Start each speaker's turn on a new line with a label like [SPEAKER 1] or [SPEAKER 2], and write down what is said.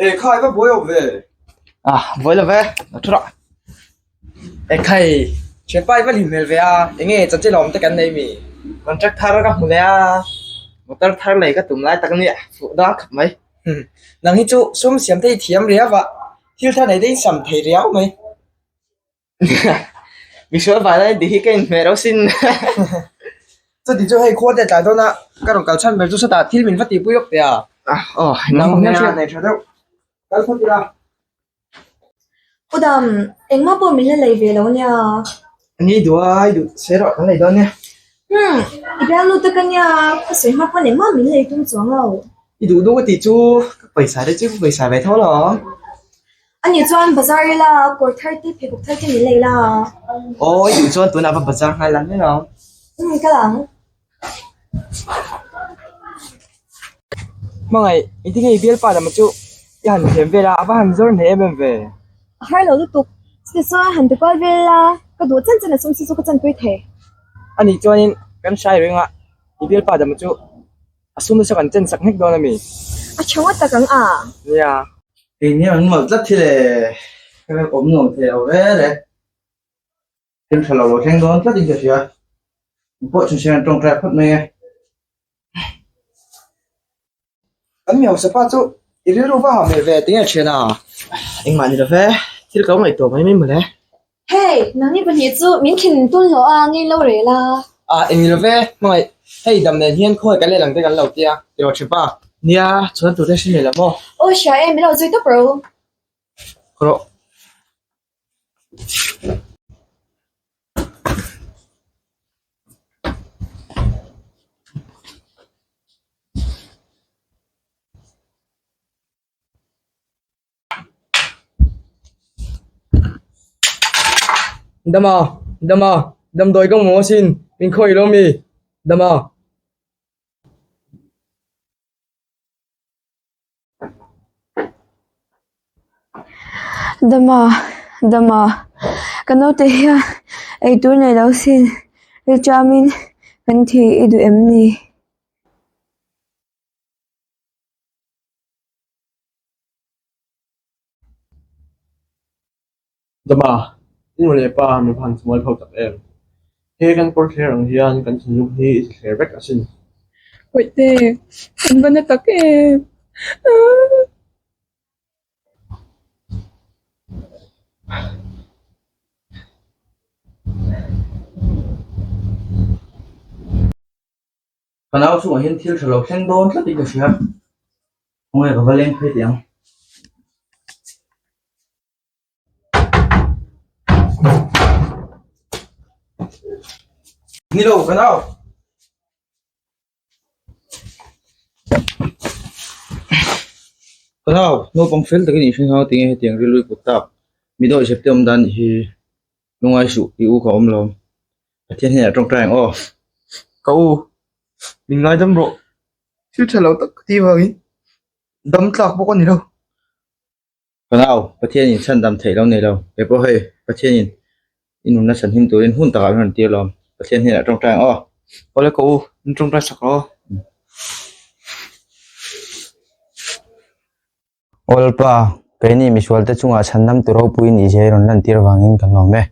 [SPEAKER 1] E khai va buai awm ve.
[SPEAKER 2] Ah, buai lo ve, lo thu rawh.
[SPEAKER 1] E khai, thianpa i va hlim hmel ve a, enge chanchin awm te kan nei mi?
[SPEAKER 2] Contract thar ka hmu leh a, motor thar lei ka tum lai tak ania, fuh dawn khawp mai.
[SPEAKER 1] Nang hi chu sum siam te i thiam riau a, thil thar nei te i sam thei riau mai.
[SPEAKER 2] Misual vai lai tih hi ka inhmeh reuh sin.
[SPEAKER 1] Chuti chu hei khua te tlai dawn a, ka rawn kal chhan ber chu sawtah thil min va tihpui lawk teh a.
[SPEAKER 2] Aw,
[SPEAKER 1] nang hian hriat nei tha deuh. Kal phawt ila.
[SPEAKER 3] U Dam, engmah pawh min la lei ve lo nia.
[SPEAKER 2] Ni duai duh se rawh kan lei dawn nia.
[SPEAKER 3] Hmm, i bialnu te ka nia, ka sawi hma pawn engmah min lei tum chuang lo.
[SPEAKER 2] I duh duh ka tih chu ka pawisa te chu ka pawisa ve tho lo.
[SPEAKER 3] Ani chuan bazar ila, kawr thar te, pheikhawk thar te min lei la.
[SPEAKER 2] Aw, i duh chuan tunah va bazar nghal ang emaw?
[SPEAKER 3] Umm, kal ang.
[SPEAKER 1] Hmangaih, engtin nge i bialpa lam chu i han thiam vel a, a va han zawr hneh em em ve?
[SPEAKER 3] A har lo lutuk, chuti chuan han ti kual vel la, ka duh chan chan a sum si chu ka chanpui thei.
[SPEAKER 1] Ani chuanin kan hrai reng a, i bialpa lam chu A sum nasa kan chen sak hnek dawn a mi?
[SPEAKER 3] A tha ngawt tak ang a.
[SPEAKER 1] Nia.
[SPEAKER 4] Kei nia an mawlh tlat hi le, ka lo awm nuam thei lo vel e. Thil tha lo lo thleng dawn tlat in ka hria. Min pawh chhunchhian an tawngtai phawt mai e.
[SPEAKER 1] Kan mi hausa pa chu i rilru va ha hmel ve tinge thian a?
[SPEAKER 2] Engmah ni lo ve, thil ka lo ngaihtuah mai mai mawle.
[SPEAKER 3] Hey, nangni pahnih chu min khin tul hlawh a, ngei lo rel a.
[SPEAKER 1] Ah, eng ni lo ve, hmangaih, hei dam nen hian khawi kan leh lang te kan lo tia, ti rawh ṭhipa.
[SPEAKER 2] Nia, chuan tute hre nei lo maw?
[SPEAKER 3] Aw hria e, min lo zui tawp ro.
[SPEAKER 1] Rawh. Dama, Dama, damdawi ka mamawh asin, min khawih lo mi? Dama.
[SPEAKER 5] Dama, Dama, ka naute hian eitur nei lo sin, rilṭamin kan thi i duh em ni?
[SPEAKER 6] Dama, i nu leh pa min han chhual tho tak em? He kan kawr thler ang hian kan thinlung hi i ti thler vek asin.
[SPEAKER 7] Pawihte, kan va na tak em?
[SPEAKER 4] Ka nau chungah hian thil tha lo thleng dawn tlat in ka hria. Khawnge ka va leng phei teh ang.
[SPEAKER 1] Ni lo ka nau.
[SPEAKER 4] Ka nau, naupang fel takin i hre nghal tinge hetiang rilru i put tak. Mi dawih zep te awm dan hi lungai suh i u ka awm lo. Pathian hnenah tawngtai ang aw.
[SPEAKER 2] Ka u, min ngaidam rawh. Thil tha lo tak ka tih vangin dam tlak bawk a ni lo.
[SPEAKER 4] Ka nau, Pathianin chhan dam theih lo nei lo. Kei pawh hei, Pathianin i nunna chhan him turin hun takah min rawn tir lo. Pathian hnenah tawngtai ang aw.
[SPEAKER 2] Awle ka u, min tawngtai sak rawh aw.
[SPEAKER 4] Awlpa, keini misualte chungah chhandamtu ropui nih zia i rawn lantir vangin kan lawm e.